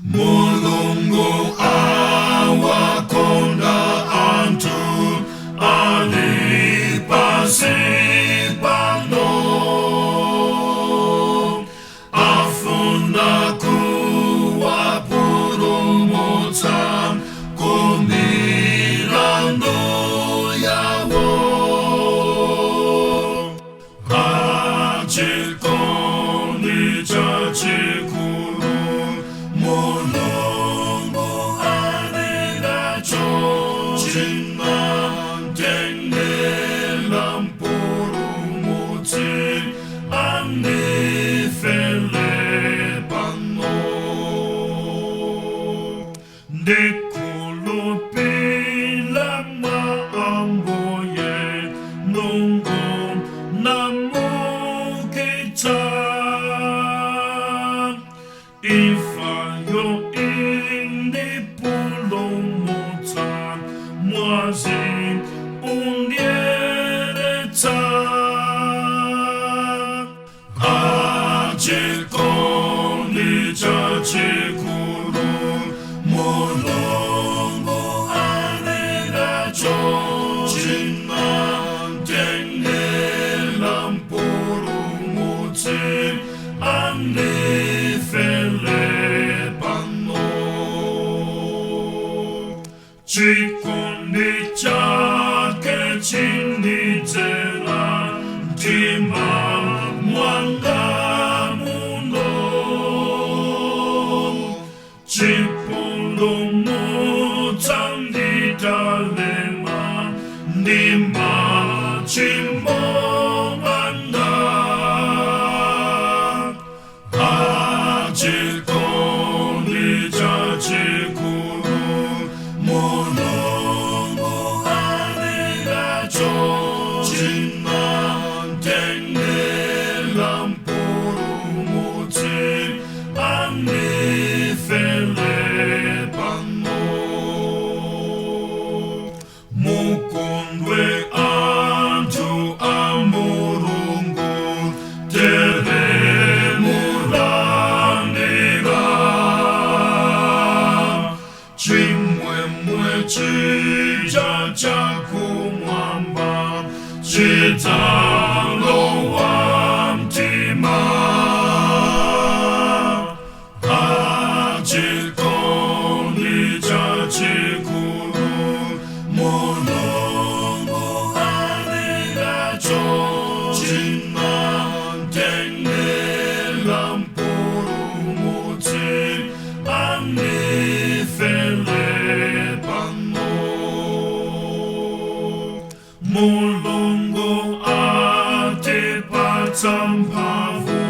Mulungu awakonda anthu ali pansi pano, afuna kuwapulumutsa kumilandu yawo. Chikondi chachikulu Mulungu ali nacho chinamtengela Mpulumutsi andifele pano. Ndikhulupila mwa Ambuye Mulungu namuukitsa, imfayo indipulumutsa, mwazi undiyeretsa. Chikondi chachikulu Mulungu ali nacho chinamtengela Mpulumutsi andifele pano. Chikondi chake chindidzera mtima mwanga muno, chipulumutsa nditalema ndi machimo anga. Chikondi chachikulu Mulungu ali nacho chinamtengela Mpulumutsi andifele pano. Mukondwe anthu a Mulungu, tere mulandira chimwemwe chija chakumwamba chidzalowa mtima. Chikondi chachikulu Mulungu ali nacho chinamtengela Mpulumutsi andifele pano. Mulungu atipatsa mphamvu.